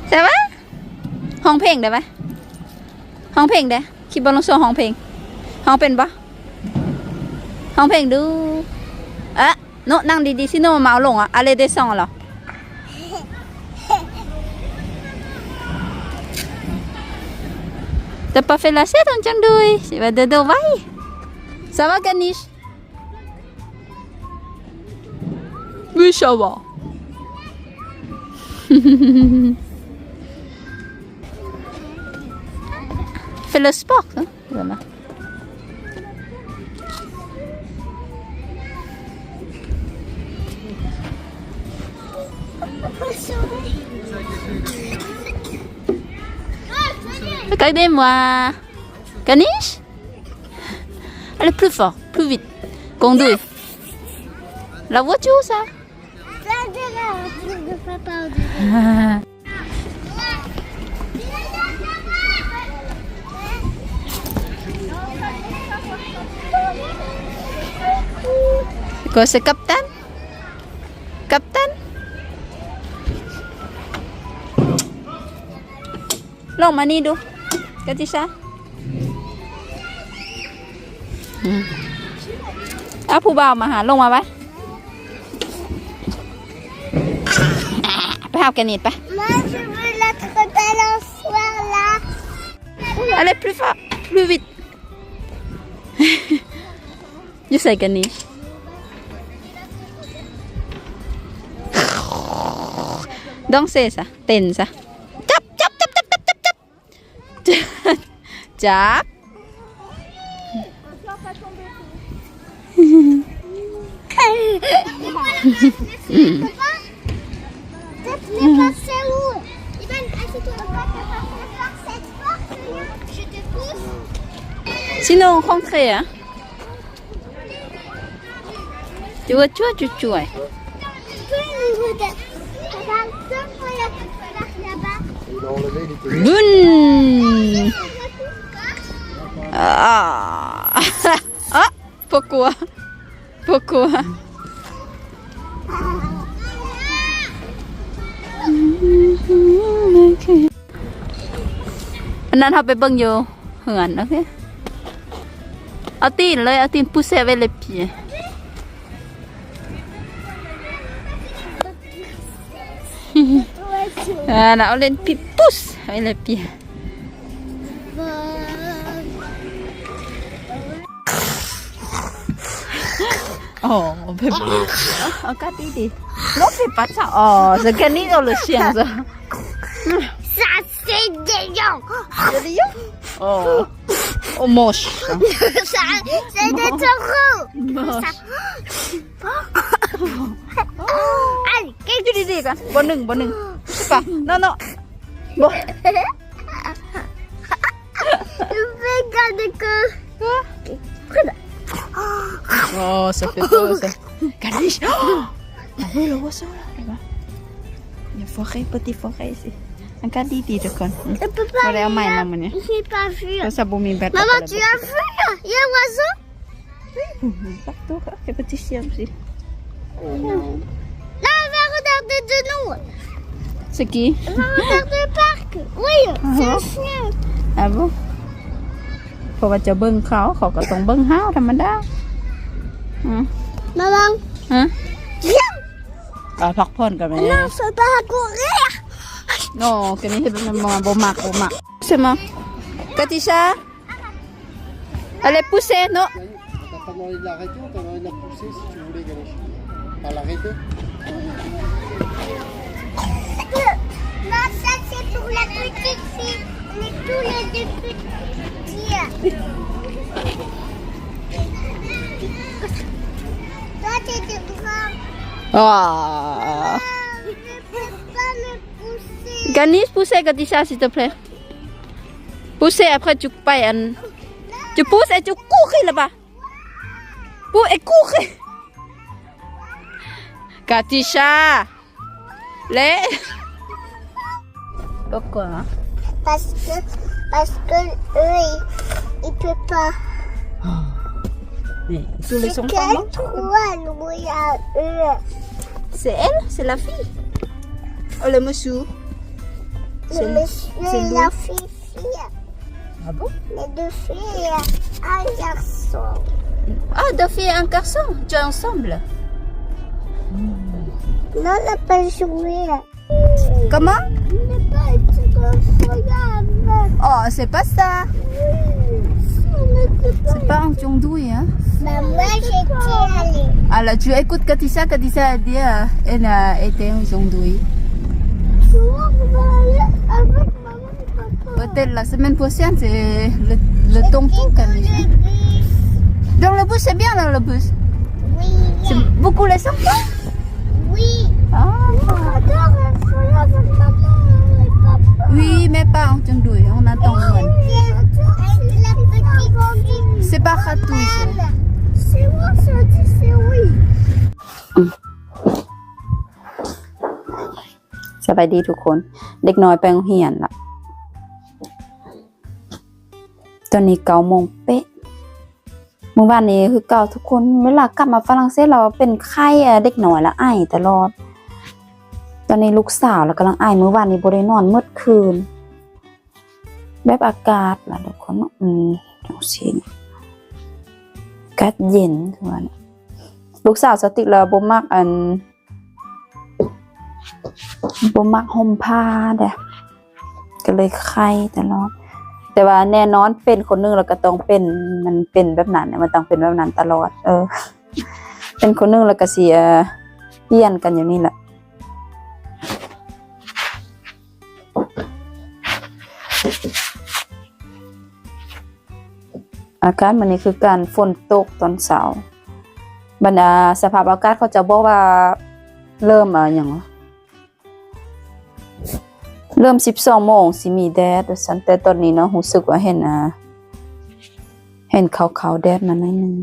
ແຕ່ວ່າ ຮ້ອງເພງໄດ້ໄໝ? ຮ້ອງເພງເດ້. ຄລິບບ່າວລົງໂຊຮ້ອງເພງ. ຮ້ອງເປັນບໍ່? ຮ້ອງເພງດູ. ເອະ ໂນ ນັ່ງດີໆ ຊິໂນມາເອົາລົງອະ. Allez, descends alors. T'as pas fait l'assiette, on tient douille. C'est pas de dos, vai. Ça va, Caniche? Oui, ça va. Fais le sport, hein. Voilà. Regardez-moi. Caniche ? Allez, plus fort, plus vite. Conduis. La voiture, ça. Quoi, c'est Captain ? Captain ? ລົງມານີ້ດູ ກາຕິຊາ. ອືມ ເອົາຜູ້ບ່າວມາຫາ ລົງມາໄວ ໄປຫາແກນິດໄປ. Moi, je veux l'autre balançoire là. Allez, plus fort, plus vite. ຢູ່ໃສກັນນີ້? Danse ຊະ ເຕັ້ນຊະ. ຈັບ ຈັບ ຈັບ ຈັບ ຈັບ ຈັບ ຈັບ ຈັບ. ຊິໂນ ຄອງເຄຣ. Tu vois, tu vois, tu vois. Boum. Ah. Ah, pourquoi ? Pourquoi ? ອັນນັ້ນເຮົາໄປເບິ່ງຢູ່ເຮືອນ. ໂອເຄ ເອົາຕີນເລີຍ ເອົາຕີນ pousser avec les pieds. Voilà, on a une petite pousse avec les pieds. Oh, bébé. Encore Didi. Non, fais pas ça. Oh, c'est Caniche dans le chien, ça. Ça, c'est des lions. Des lions ? Oh. Oh, moche. Ça, c'est des taureaux. Moche. Ça. Allez, qu'est-ce que tu dis, ça ? Bon, non, bon, non. C'est pas. Non, non. Bon. Je vais garder que. Quoi ? Oh, ça fait peur, ça. Caniche. Oh, t'as vu le oiseau, là, là-bas ? Il y a forêt, petit forêt ici. Regarde, Didi, de con. Je peux pas. J'ai pas vu. Ça, ça, bon, mais Maman, tu as vu, là ? Il y a un oiseau. Oui, partout, hein, les petits chiens aussi. Oh non. Là, on va regarder de nous. C'est qui ? On va regarder le parc. Oui, c'est un chien. Ah bon ? ເພາະວ່າຈະເບິ່ງເຂົາ ເຂົາກໍຕ້ອງເບິ່ງເຮົາ ທຳມະດາ. Maman. Hein ? Viens. ໄປພັກຜ່ອນກັນແມ່. Non, faut pas courir. Non, ກະນີ້ເຮັດແບບນັ້ນບໍ່ມັກ ບໍ່ມັກ. C'est moi. Katisha. Allez, poussez, non ? T'as pas demandé de l'arrêter, on t'avait demandé de la pousser si tu voulais, Ganesh. Pas l'arrêter. Non, ça c'est pour la petite fille. On est tous les deux petits. Toi, t'es des grands. Ah. Non, je peux pas me pousser. Ganesh, poussez Katisha, s'il te plaît. Pousser, après tu payes un, tu pousses et tu cours là-bas. Pou-, et cours. Katisha. Les. Pourquoi ? Parce que, parce que eux, ils, ils peuvent pas. Oh. Mais tous les enfants mangent. C'est qu'elle, trois, oui, à eux. C'est elle ? C'est la fille ? Oh, le monsieur. C'est le, monsieur c'est et lui. La fille, fille. Ah bon ? Les deux filles et un garçon. Ah, deux filles et un garçon, tu es ensemble ? Non, on n'a pas joué. Comment ? On n'a pas été dans le foyer avec. Oh, c'est pas ça. Oui, si, on était pas. C'est pas un jongdui, hein ? Bah, moi, j'étais allée. Alors, tu écoutes Katissa, Katissa a dit, euh, elle a été un jongdui. Tu vois, on va aller avec maman et papa. Peut-être la semaine prochaine, c'est le, le tonton Camille. Dans le bus. Dans le bus, c'est bien dans le bus. Oui. C'est beaucoup les enfants. Oui. Ah. On adore être là avec maman et papa. Oui, mais pas en jongdui, on attend loin. Et avec la petite fille. C'est pas Ratatouille, ça. Même. C'est moi, je dis c'est oui. ສະບາຍດີທຸກຄົນ ເດັກນ້ອຍໄປໂຮງຮຽນລະ ຕອນນີ້ເກົ້າໂມງເປະ. ມື້ວານນີ້ຄືເກົ່າທຸກຄົນ ເວລາກັບມາຝຣັ່ງເສດແລ້ວເປັນໄຂ້ ເດັກນ້ອຍລະໄອຕະຫຼອດ. ຕອນນີ້ລູກສາວລະກຳລັງໄອ ມື້ວານນີ້ບໍ່ໄດ້ນອນໝົດຄືນ ແບບອາກາດລະທຸກຄົນເນາະ ອືມ ຈັ່ງຊີ້ ອາກາດເຢັນຄືວ່າ ລູກສາວສະຕິກລະບໍ່ມັກ ອັນ ບໍ່ມັກຫົ່ມຜ້າເດ້ ກໍເລີຍໄຂ້ຕະຫຼອດ. ແຕ່ວ່າແນ່ນອນເປັນຄົນໜຶ່ງແລ້ວກໍຕ້ອງເປັນ ມັນເປັນແບບນັ້ນ ມັນຕ້ອງເປັນແບບນັ້ນຕະຫຼອດ. ເອີ ເປັນຄົນໜຶ່ງແລ້ວກໍຊິ ເອີ ປ່ຽນກັນຢູ່ນີ້ແຫຼະ. ອາກາດມື້ນີ້ຄືກັນ ຝົນຕົກຕອນເຊົ້າ. ບັນດາສະພາບອາກາດເຂົາເຈົ້າບອກວ່າເລີ່ມ ອາ ຫຍັງ ເລີ່ມສິບສອງໂມງຊິມີແດດວ່າຊັ້ນ ແຕ່ຕອນນີ້ເນາະ ຮູ້ສຶກວ່າເຫັນ ອາ ເຫັນຂາວໆ ແດດມາໜ້ອຍໜຶ່ງ.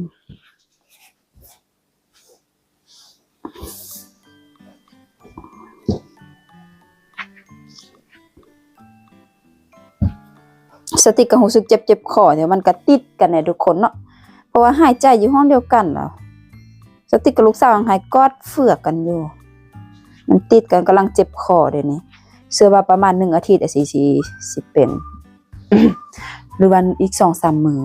ສະຕິກກໍຮູ້ສຶກເຈັບໆຄໍ ແຕ່ມັນກໍຕິດກັນແຫຼະທຸກຄົນເນາະ ເພາະວ່າຫາຍໃຈຢູ່ຫ້ອງດຽວກັນແລ້ວ. ສະຕິກກັບລູກສາວຫາຍກອດເຟືອກກັນຢູ່ ມັນຕິດກັນ ກຳລັງເຈັບຄໍດຽວນີ້. ເຊື່ອວ່າປະມານໜຶ່ງອາທິດ ອາ ຊິ ຊິ ຊິເປັນ ຫຼືວ່າອີກສອງສາມມື້ບໍ.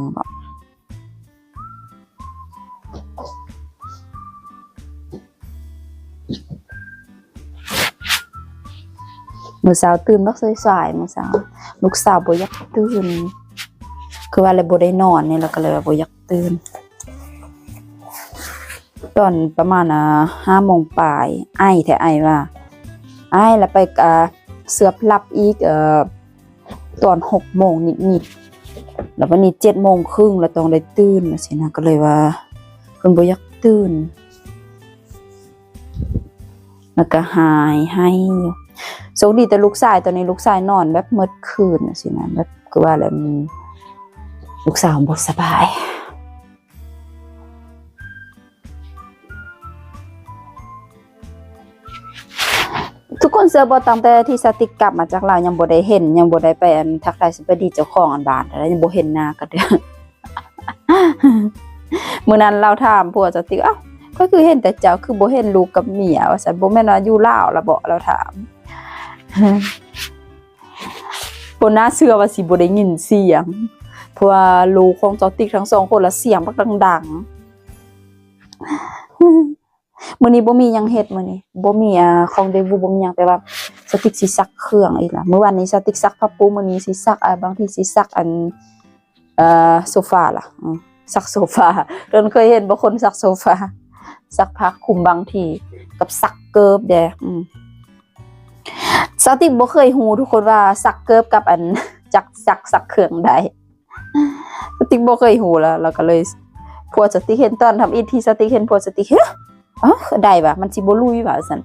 ມື້ເຊົ້າຕື່ນບັກສາຍໆ ມື້ເຊົ້າ ລູກສາວບໍ່ຢາກຕື່ນ ຄືວ່າແລ້ວບໍ່ໄດ້ນອນນີ້ ລະກໍເລີຍວ່າບໍ່ຢາກຕື່ນ. ຕອນປະມານ ອາ ຫ້າໂມງປາຍ ໄອແທ້ ໄອວ່າ ໄອ ລະໄປ ອາ ເຊືອບຫຼັບອີກ ເອີ ຕອນຫົກໂມງນິດໆ ແລ້ວບັດນີ້ເຈັດໂມງຄຶ່ງ ແລ້ວຕ້ອງໄດ້ຕື່ນຈັ່ງຊີ້ນະ ກໍເລີຍວ່າເພິ່ນບໍ່ຢາກຕື່ນ ແລ້ວກໍຫາຍໄຫ້ຢູ່. ໂຊກດີແຕ່ລູກຊາຍ ຕອນນີ້ລູກຊາຍນອນແບບໝົດຄືນຈັ່ງຊີ້ນະ ແບບຄືວ່າແຫຼະ ລູກສາວບໍ່ສະບາຍ. ທຸກຄົນເຊື່ອບໍ່ ຕັ້ງແຕ່ທີ່ສະຕິກກັບມາຈາກລາວ ຍັງບໍ່ໄດ້ເຫັນ ຍັງບໍ່ໄດ້ໄປ ອັນ ທັກທາຍສະບາຍດີເຈົ້າຂອງ ອັນ ບ້ານ ຍັງບໍ່ເຫັນໜ້າກັນເທື່ອ. ມື້ນັ້ນລາວຖາມຜົວສະຕິກ ອ້າວ ຂ້ອຍຄືເຫັນແຕ່ເຈົ້າ ຄືບໍ່ເຫັນລູກກັບເມຍ ວ່າຊັ້ນ ບໍ່ແມ່ນວ່າຢູ່ລາວລະເບາະ ລາວຖາມ. ບໍ່ໜ້າເຊື່ອວ່າຊິບໍ່ໄດ້ຍິນສຽງ ເພາະວ່າລູກຂອງສະຕິກທັງສອງຄົນລະສຽງບັກດັງໆ. ມື້ນີ້ບໍ່ມີຫຍັງເຮັດ ມື້ນີ້ບໍ່ມີ ອາ ຂອງເດວູ ບໍ່ມີຫຍັງ ແຕ່ວ່າສະຕິກຊິຊັກເຄື່ອງອີກລະ. ມື້ວານນີ້ສະຕິກຊັກຜ້າປູ ມື້ນີ້ຊິຊັກ ອາ ບາງທີຊິຊັກ ອັນ ເອີ ໂຊຟາລະ ອື ຊັກໂຊຟາ. ເພິ່ນເຄີຍເຫັນບໍ່ ຄົນຊັກໂຊຟາ ຊັກຜ້າຄຸມບາງທີ ກັບຊັກເກີບເດ້ ອື. ສະຕິກບໍ່ເຄີຍຮູ້ທຸກຄົນວ່າຊັກເກີບກັບອັນຈັກຊັກ ຊັກເຄື່ອງໄດ້. ສະຕິກບໍ່ເຄີຍຮູ້ລະ ລະກະເລີຍ ຜົວສະຕິກເຫັນຕອນທຳອິດ ທີ່ສະຕິກເຫັນຜົວສະຕິກ ເຮີ ເອີ ໄດ້ຫວາ ມັນຊິບໍ່ລຸຍຫວາ ວ່າຊັ້ນ.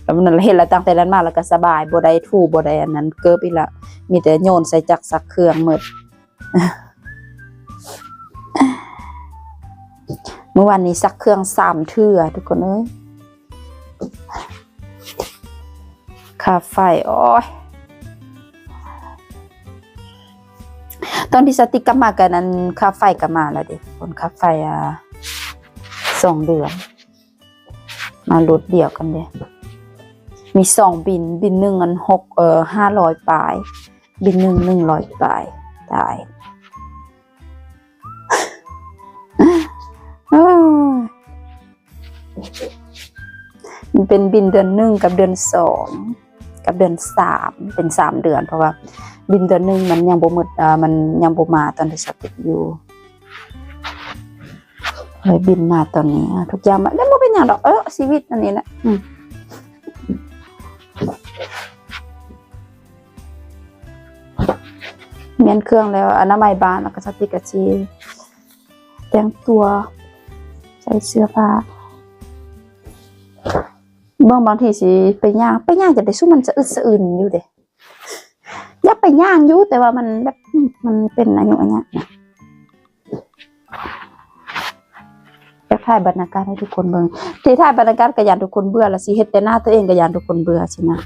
ລະນັ້ນເຫັນລະ ຕັ້ງແຕ່ນັ້ນມາລະກະສະບາຍ ບໍ່ໄດ້ຖູ ບໍ່ໄດ້ອັນນັ້ນເກີບອີກລະ ມີແຕ່ໂຍນໃສ່ຈັກຊັກເຄື່ອງໝົດ. ມື້ວານນີ້ຊັກເຄື່ອງສາມເທື່ອທຸກຄົນເອີຍ. ຄ່າໄຟ ໂອ້ຍ ຕອນທີ່ສະຕິກກັບມາກັນນັ້ນ ຄ່າໄຟກໍມາແລ້ວເດ້ ຄົນ ຄ່າໄຟ ອາ ສອງເດືອນ ມາລົດດຽວກັນເດ້. ມີສອງບິນ ບິນໜຶ່ງອັນຫົກ ເອີ ຫ້າຮ້ອຍປາຍ ບິນໜຶ່ງ ໜຶ່ງຮ້ອຍປາຍ ຕາຍ ເອີ ມັນເປັນບິນເດືອນໜຶ່ງກັບເດືອນສອງ ກັບເດືອນສາມ ເປັນສາມເດືອນ ເພາະວ່າບິນເດືອນໜຶ່ງມັນຍັງບໍ່ໝົດ ເອີ ມັນຍັງບໍ່ມາຕອນທີ່ສະຕິກຢູ່ ເລີຍບິນມາຕອນນີ້ ອາ ທຸກຢ່າງມັນ ແລ້ວບໍ່ເປັນຫຍັງດອກ ເອີ ຊີວິດອັນນີ້ແຫຼະ ອືມ ປ່ຽນເຄື່ອງແລ້ວ ອະນາໄມບ້ານ ແລ້ວກໍສະຕິກກໍຊິແຕ່ງຕົວ ໃສ່ເສື້ອຜ້າ ເບິ່ງ ບາງທີຊິໄປຍ່າງ ໄປຍ່າງຈັ່ງໃດ ຊຸມມັນສະອຶດສະອືນຢູ່ເດ້ ຢາກໄປຍ່າງຢູ່ ແຕ່ວ່າມັນແບບ ອືມ ມັນເປັນອາຍຸອາຍະນະ ຢາກຖ່າຍບັນຍາກາດໃຫ້ທຸກຄົນເບິ່ງ ທີ່ຖ່າຍບັນຍາກາດກໍຢ້ານທຸກຄົນເບື່ອ ແລ້ວຊິເຮັດແຕ່ໜ້າຕົວເອງກໍຢ້ານທຸກຄົນເບື່ອຊີ້ນະ.